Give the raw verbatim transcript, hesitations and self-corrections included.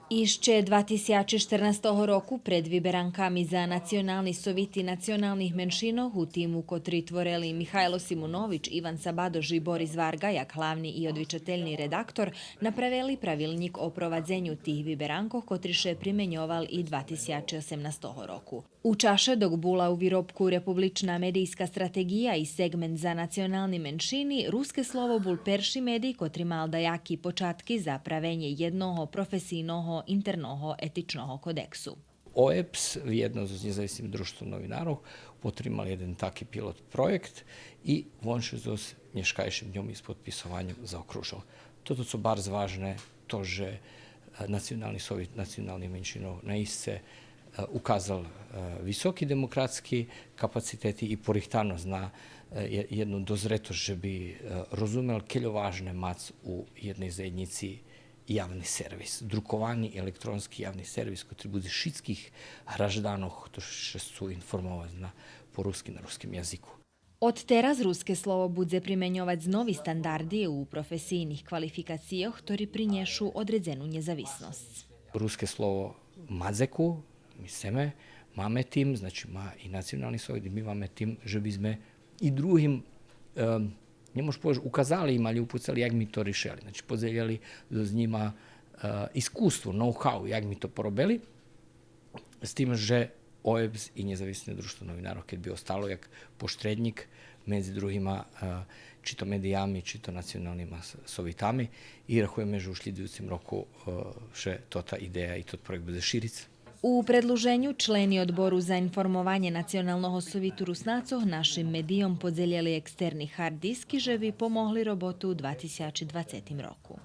Ище два тисячи штернастого року пред виберанками за Национални совити националних меншинох у тиму котри творели Михайло Симунович, Иван Сабадош и Борис Варґа як главни и одвичательни редактор направели правилнїк о провадзеню тих виберанкох котри ше применьовал и два тисячи осемнастого року. У чаше док була у виробку републична медийска стратеґия и сегмент за национални меншини, Руске слово бул перши медий котри мал даяки початки за правенє єдного професийного интерного етичного кодексу. ОЕБС вєдно зоз Нєзависним дружтвом новинарох потримал єден таки пилот проєкт и вон ше зоз нєшкайшим дньом и з подписованьом заокружел. Тото цо барз важне, то же, е, Национални совит националних меншинох наисце, е, указал, е, високи демократски капацитети и порихтаносц на, е, є-, єдну дозретосц же би, е, розумел кельо важне мац у єдней заєднїци явни сервис, друковани електронски явни сервис, котри будзе шицких гражданох, хто ше сцу информовац на, по руски, на руским язику. Одтераз Руске слово будзе применьовац нови стандарди у професийних квалификацийох, хтори принєшу одредзену нєзависносц. Руске слово ма дзеку, ми сцеме, маме тим, значи ма и Национални совит, и ми маме тим же би зме и другим, е, нє можу повесц указали им, али упуцели як ми то ришели. Значи подзелєли з нїма, е, искуство, ноу-хау, як ми то поробели, з тим же ОЕБС и Нєзависне дружтво новинарох кед би остало як поштреднїк медзи другима, е, чи то медиями, чи то националнима с-, совитами. И рахуєме же у шлїдуюцим року, е, ше тота идея и тот проєкт будзе шириц. У предлуженю члени Одбору за информованє Националного совиту Руснацох нашим медийом подзелєли екстерни хард диски же би помогли роботу у два тисячи двацетим року.